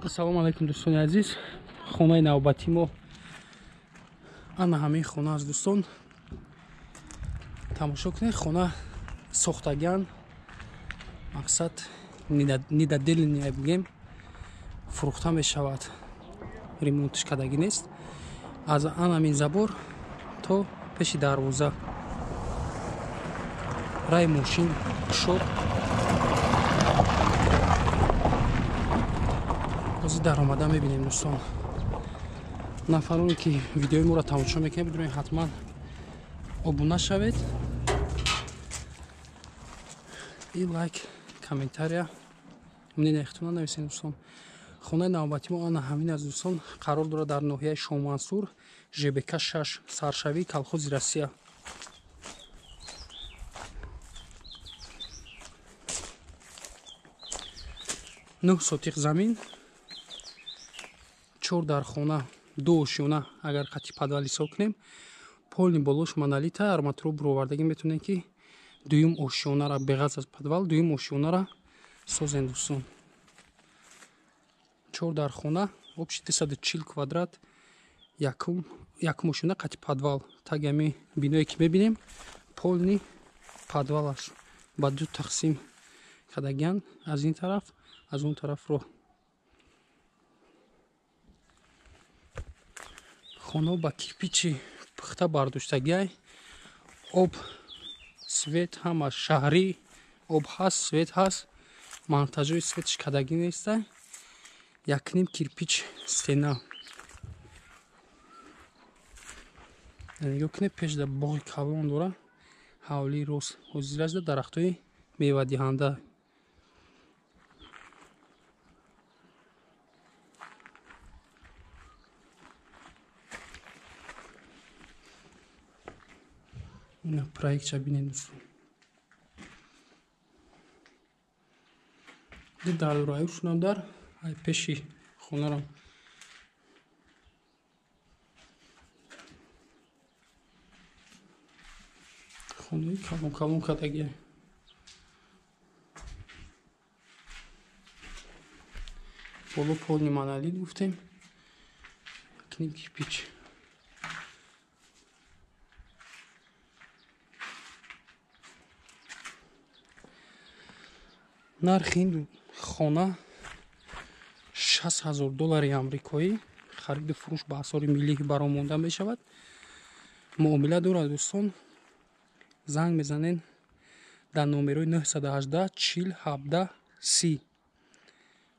Ассалому алайкум дӯстони азиз. Хонаи навбатии мо ана ҳамин хона аст дӯстон. Тамошо кунед, хона сохтагиан, мақсад недоделанная бигем, фурӯхта мешавад, ремонтш кардагӣ нест. Аз ан ҳамин забор то пеши дарвоза рай мошин кушод. Ҳозир даромада мебинем дӯстон. Нафароне ки видеои моро тамошо мекунед, бидонед ҳатман обуна шавед и лайк, комментария, мнение худтона нависед дӯстон. Хонаи навбатии мо ана ҳамин аст дӯстон, қарор дорад дар ноҳияи Шоҳмансур, ЖБК 6, саршавии колхози Россия. 9 сотиқ замин, 4 дар хона, 2 ошёна агар қати подвал ҳисоб кунем, полни болош монолита, арматура буровардагӣ метавонем ки дуюм ошёнара беғаз аз подвал дуюм ошёнара созем дӯстон. 4 дар хона, общий 240 квадрат, якум ошёна қати подвал. Таги ҳамин биное ки мебинем, полни подвал аст. Ба ду тақсим кардагиан, аз ин тараф, аз он тараф роҳ. Хона ба кирпичи пухта бардоштагиай, об, свет ҳама шаҳрӣ, об ҳаст, свет ҳаст, монтажои светш кардагӣ нестай. 1,5 кирпич стена. Нигоҳ кунед, пешда боғи калон дора, ҳавлии рост, ҳозирашда дарахтҳои мевадиҳанда. Ина проектша бинед дӯстон. Ду дарвозаҳояшонам дар ай пеши хонарам. Хонаи калон калон кардагия. Боло полни монолит гуфтем, 1,5 кирпич. Нархи ин хона 60,000 доллари амрикоӣ, хариду фурӯш ба асори миллӣ баромонда мешавад. Муомила дорад дӯстон. Занг мезанед дар номерои 918 40 17 30.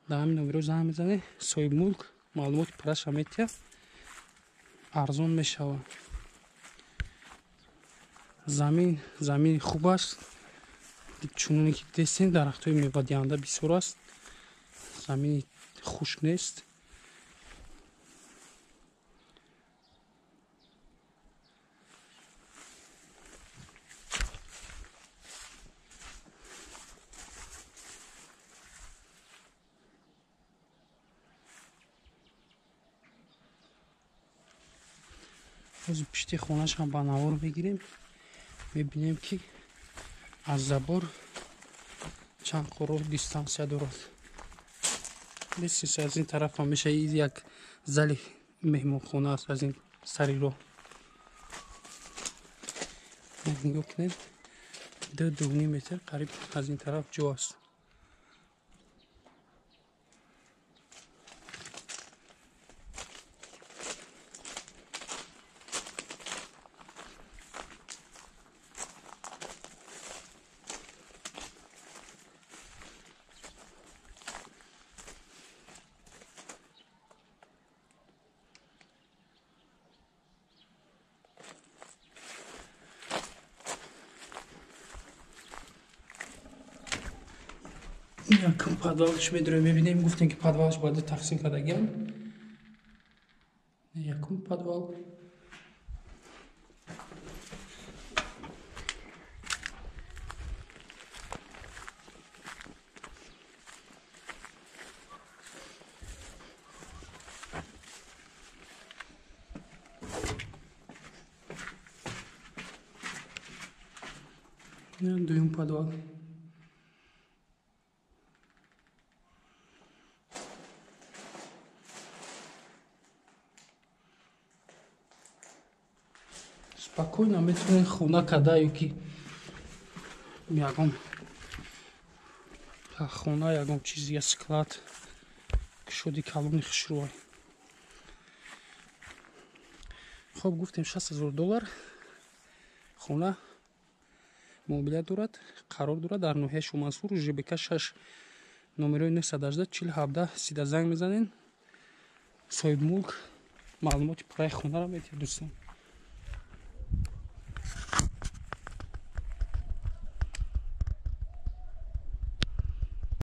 Дар ҳамин номеро занг мезанед, соҳибмулк маълумоти пурраша метиҳад, арзон мешавад. Замин замини хуб аст, чуноне ки дидестем, дарахтҳои мевадиҳанда бисёр аст, замини хушк нест. Ҳозир пишти хонашам ба навор мегирем, мебинем ки аз забор чанд қуроб дистансия дорад. Бисис аз ин тараф ҳам меша як зали меҳмонхона аст аз ин сари роҳ. Нигоҳ кунед, 2-2,5 метр қариб аз ин тараф ҷо аст. Якум подвалш медурем, мебинем, гуфтем ки подвалш ба ду тақсим кардагиам. Якум подвал. Дуюм подвал. Спокойно метавонед хона када ё ки ягон хона, ягон чиз, я склад, кушоди калони хушрӯай. Хоб, гуфтем, 60 000 доллар хона муомила дорад. Қарор дорад дар ноҳияи Шомансур, ЖБК 6, номерои 918 40 17 30 занг мезанен, соҳибмулк маълумоти пурраи хонаро медиҳад, дӯстон.